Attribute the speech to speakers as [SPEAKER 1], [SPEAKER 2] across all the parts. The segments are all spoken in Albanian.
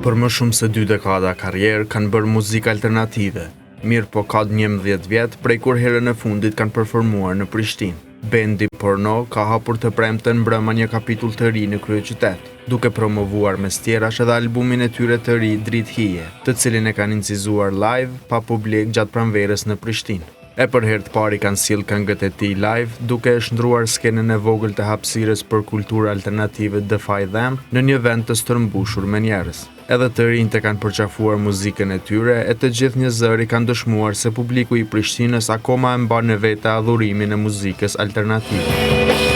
[SPEAKER 1] Për më shumë se dy dekada karrierë kanë bërë muzikë alternative, mirëpo ka 11 vjet prej kur herën e fundit kanë performuar në Prishtinë. Bendi Porno ka hapur të premten mbrëma një kapitull të ri në kryeqytet, duke promovuar mes tjerash edhe albumin e tyre të ri Dritë Hije, të cilin e kanë incizuar live pa publik gjatë pranverës në Prishtinë. E për herë të parë i kanë sjellë këngët e tij live, duke e shndërruar skenën e vogël të hapësirës për kulturë alternative Defy Them në një vend të stërmbushur me njerëz. Edhe të rinjtë e kanë përqafuar muzikën e tyre e të gjithë njëzëri kanë dëshmuar se publiku i Prishtinës akoma e mban në vete adhurimin e muzikës alternative.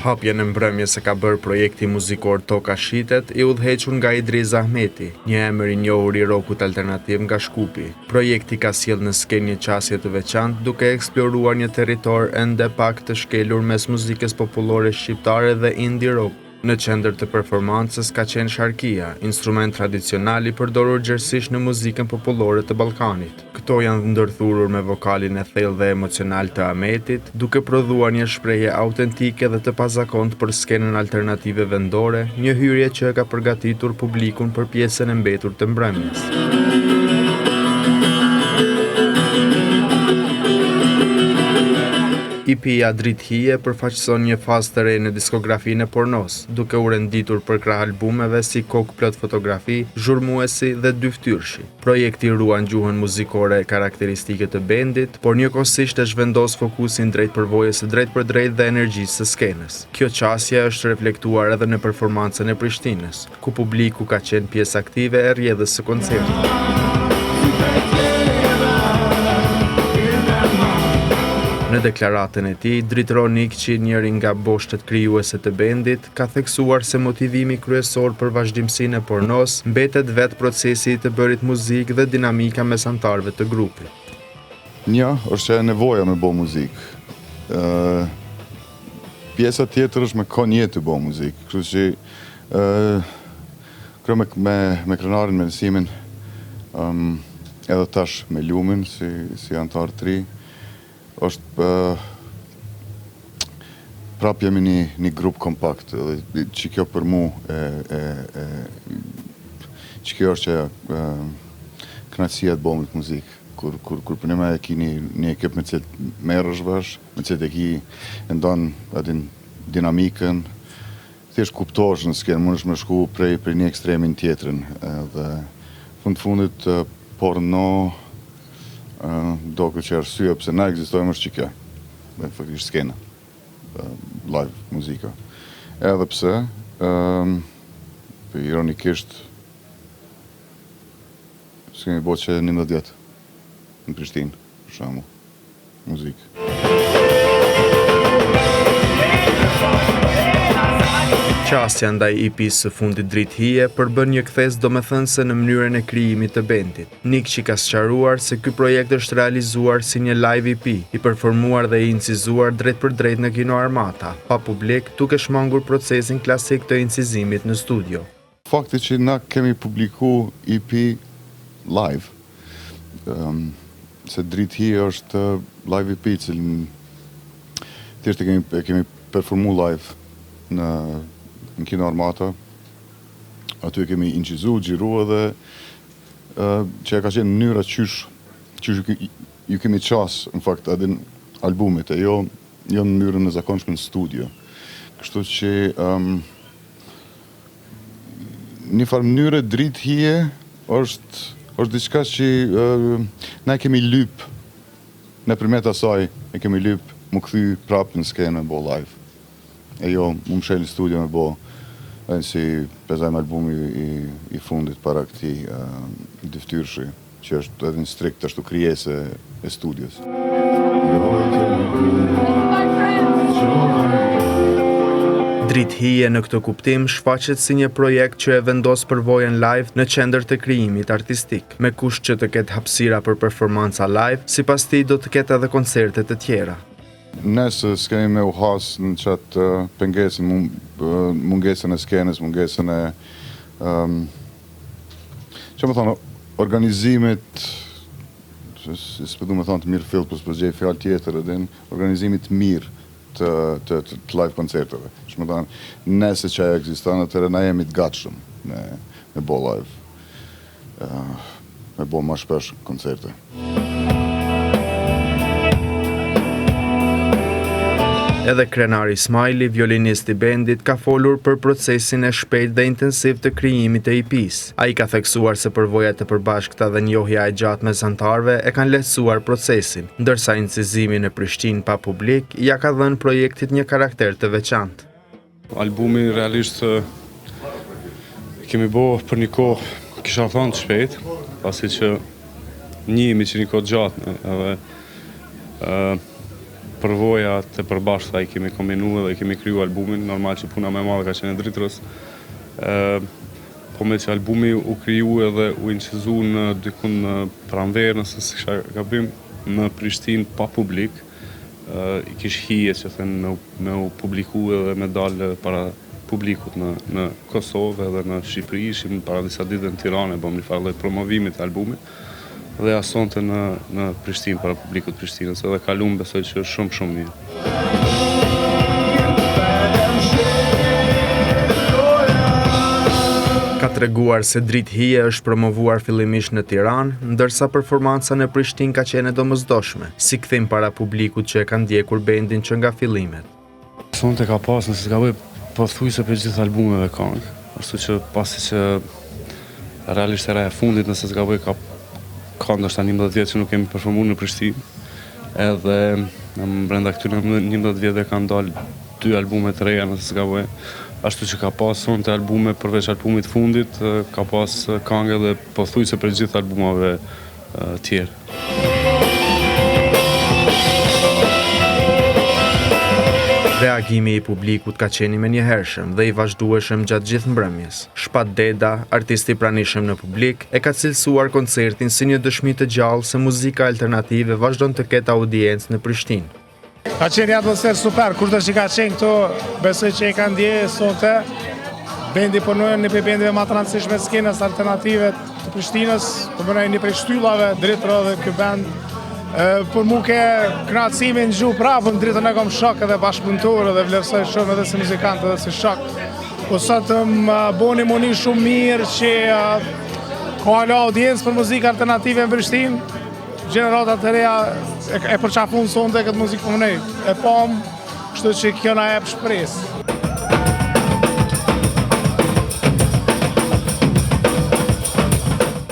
[SPEAKER 1] Hapjen e mbrëmjes e ka bërë projekti muzikor Toka Shitet, i udhëhequr nga Idriz Ahmeti, një emër i njohur i rokut alternativ nga Shkupi. Projekti ka sjellë në skenë një qasje të veçantë, duke eksploruar një territor ende pak të shkelur mes muzikës popullore shqiptare dhe indie rock. Në qendër të performancës ka qenë sharkia, instrument tradicional i përdorur gjerësisht në muzikën popullore të Ballkanit. Këto janë ndërthurur me vokalin e thellë dhe emocional të Ahmetit, duke prodhuar një shprehje autentike dhe të pazakontë për skenën alternative vendore, një hyrje që e ka përgatitur publikun për pjesën e mbetur të mbrëmjes. EP-ja Dritë Hije përfaqëson një fazë të re në diskografinë e Pornos, duke u renditur përkrah albumeve si Kokë plot fotografi, Zhurmuesi dhe Dyftyrshi. Projekti ruan gjuhën muzikore karakteristike të bendit, por njëkohësisht e zhvendos fokusin drejt përvojës së drejtpërdrejtë dhe energjisë së skenës. Kjo qasje është reflektuar edhe në performancën e Prishtinës. ku publiku ka qenë pjesë aktive e rrjedhës së koncertit. Në deklaratën e tij, Dritëro Nikçi, njëri nga boshtet krijuese të bendit, ka theksuar se motivimi kryesor për vazhdimësinë e Pornos mbetet vetë procesi i të bërit muzikë dhe dinamika mes anëtarëve të grupit.
[SPEAKER 2] Një, është që e nevoja me bo muzikë. Pjesa tjetër është me kon je tu bo muzikë, kështu që Kro me, me, me Krenarin, me Nesimin, um, edhe tash me Lumin si, si anëtar të ri, është uh, prap jemi një, një grup kompakt, edhe që kjo për mu e, e, e, që kjo është që e, kënaqësia e të bëmit muzikë, kur, kur, kur përnjëmend e ki një, një ekip me cilët merresh vesh, me cilët e ki e ndan atë dinamikën, Thjesht kuptohesh në skenë, mundesh me shku prej prej një ekstremi në tjetrin edhe fund fundit Porno doket që arsyeja pse na ekzistojmë është që kjo, dhe faktikisht skena, live muzika. Edhe pse ironikisht s'kemi bo që 11 vjet në Prishtinë, për shembull. Muzikë.
[SPEAKER 1] Qasja ndaj EP-së së fundit Dritë Hije përbën një kthesë domethënëse në mënyrën e krijimit të bendit. Nikçi ka sqaruar se ky projekt është realizuar si një live EP, i performuar dhe i incizuar drejtpërdrejt në Kino Armata, pa publik, duke shmangur procesin klasik të incizimit në studio.
[SPEAKER 2] Fakti që na kemi publiku EP live, se Dritë Hije është live EP, cilin thjesht e kemi, e kemi performu live në, në Kino Armata, aty e kemi incizu, xhiru edhe që e ka qenë mënyra qysh, qysh ju kemi qasë, në fakt, edhe albumit, e jo, jo në mënyrën e zakonshme në studio. Kështu që um, Një farë mënyre dritë hije është është diçka që na e kemi lyp nëpërmjet asaj e kemi lyp mu kthy prapë në skenë me bo live. E jo mu mshel në studio me bo edhe si pe zajmë albumi i, i fundit para këtij dyftyrshi. Që është edhe një strikt ashtu krijesë e studios.
[SPEAKER 1] Dritë Hije në këtë kuptim shfaqet si një projekt që e vendos përvojën live në qendër të krijimit artistik. Me kusht që të ketë hapësira për performanca live, sipas tij do të ketë edhe koncerte të tjera.
[SPEAKER 2] Nëse s'kemi me u has në qatë pengesën, mungesën e skenës, mungesën e Që me thonë, organizimit s'po du me thonë të mirëfilltë, po s'po gjej fjalë tjetër, edhe organizimit të mirë të, të, të, të live koncerteve. Që me thonë, nëse që ajo ekziston, atëherë na jemi të gatshëm me, me bo live. Me bo ma shpesh koncerte.
[SPEAKER 1] Edhe Krenar Ismajli, violinist i bendit, ka folur për procesin e shpejtë dhe intensiv të krijimit të EP-së. Ai ka theksuar se përvojat e përbashkëta dhe njohja e gjatë mes anëtarëve e kanë lehtësuar procesin, ndërsa incizimi në Prishtinë pa publik ia ka dhënë projektit një karakter të veçantë.
[SPEAKER 3] Albumi realisht e kemi bo për një kohë, kisha thonë të shpejt, pasi që njihemi që një kohë të gjatë, edhe përvojat e përbashkëta i kemi kombinu edhe kemi kriju albumin, normal që puna më e madhe ka qenë e Dritros, po meqë albumi u kriju edhe u incizu në dikun në pranverë, nëse s'kisha gabim, në Prishtinë pa publik, i kish hije që thënë me, me u publiku edhe me dalë para publikut në, në Kosovë edhe në Shqipëri, ishim para disa ditëve në Tiranë, bëmë një farë lloj promovimi të albumit dhe ja sonte në, në Prishtinë para publikut të Prishtinës edhe kalum besoj që shumë shumë mirë.
[SPEAKER 1] Ka treguar se Dritë Hije është promovuar fillimisht në Tiranë, ndërsa performanca në Prishtinë ka qenë e domosdoshme. Si kthim para publikut që e ka ndjekur bendin që nga fillimet.
[SPEAKER 3] Sonte ka pas, nëse s'gaboj, pothuajse prej gjithë albumeve kangë, ashtu që pasi që realisht era e fundit nëse s'gaboj ka ka ndoshta 11 vjet që nuk kemi performuar në Prishtinë. Edhe brenda këtyre 11 vjetëve kanë dalë dy albume të reja nëse s'gaboj. Ashtu që ka pas sonte albume përveç albumit të fundit, ka pas kangë edhe pothuajse prej gjithë albumave tjerë.
[SPEAKER 1] Reagimi i publikut ka qenë i menjëhershëm dhe i vazhdueshëm gjatë gjithë mbrëmjes. Shpat Deda, artist i pranishëm në publik, e ka cilësuar koncertin si një dëshmi të gjallë se muzika alternative vazhdon të ketë audiencë në Prishtinë.
[SPEAKER 4] Ka qenë një atmosferë super, kushdo që ka qenë këtu, besoj që e ka ndje sonte. Bendi Porno një prej bendeve ma të rëndësishme të skenës alternative të Prishtinës, po mendoj një prej shtyllave, Dritro dhe ky bend. Për mu ke kënaqësi me ngju prapë, unë Dritron e kom shok edhe bashkëpunëtor edhe vlerësoj shumë edhe si muzikant edhe si shok. Po sot më boni m'u ni shumë mirë që ka hala audiencë për muzikë alternative në Prishtinë. Gjeneratat e reja e përqafun sonte këtë muzikë po mendoj. E pam, kështu që kjo na jep shpresë.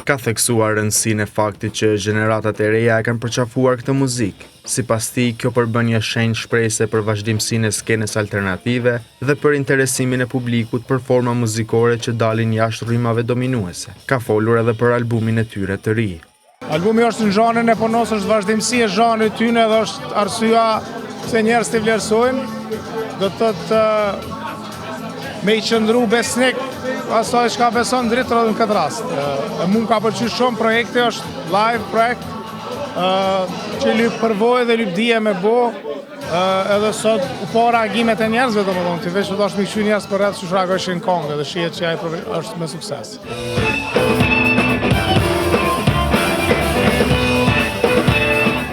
[SPEAKER 1] Ka theksuar rëndësinë e faktit që gjeneratat e reja e kanë përqafuar këtë muzikë. Sipas tij, kjo përbën një shenjë shprese për vazhdimësinë e skenës alternative dhe për interesimin e publikut për forma muzikore që dalin jashtë rrymave dominuese. Ka folur edhe për albumin e tyre të ri.
[SPEAKER 4] Albumi është në zhanrin e Pornos, është vazhdimësi e zhanrit tyne dhe është arsyeja pse njerëzit e vlerësojnë. Do të thotë me i qëndru besnik asaj çka beson Dritro në këtë rast. E mu m'ka pëlqy shumë projekti, është live projekt, që lyp përvojë dhe lyp dije me bo, edhe sot u pa reagimet e njerëzve, domethënë, ti veç u dasht me i kqyr njerëz përreth qysh reagojshin n'kongë dhe shihet që ai është me sukses.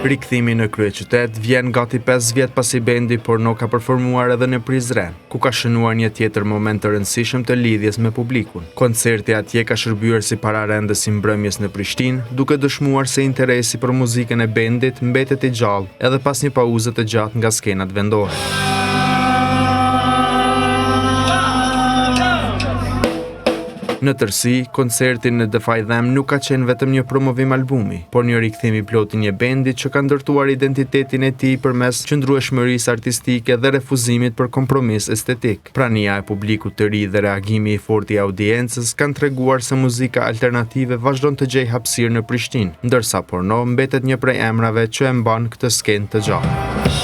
[SPEAKER 1] Rikthimi në kryeqytet vjen gati 5 vjet pasi bendi Porno ka performuar edhe në Prizren, ku ka shënuar një tjetër moment të rëndësishëm të lidhjes me publikun. Koncerti atje ka shërbyer si pararendës i mbrëmjes në Prishtinë, duke dëshmuar se interesi për muzikën e bendit mbetet i gjallë edhe pas një pauze të gjatë nga skenat vendore. Në tërësi, koncerti në Defy Them nuk ka qenë vetëm një promovim albumi, por një rikthim i plotë i një bendi që ka ndërtuar identitetin e tij përmes qëndrueshmërisë artistike dhe refuzimit për kompromis estetik. Prania e publikut të ri dhe reagimi i fortë i audiencës kanë treguar se muzika alternative vazhdon të gjejë hapësirë në Prishtinë, ndërsa Porno mbetet një prej emrave që e mban këtë skenë të gjallë.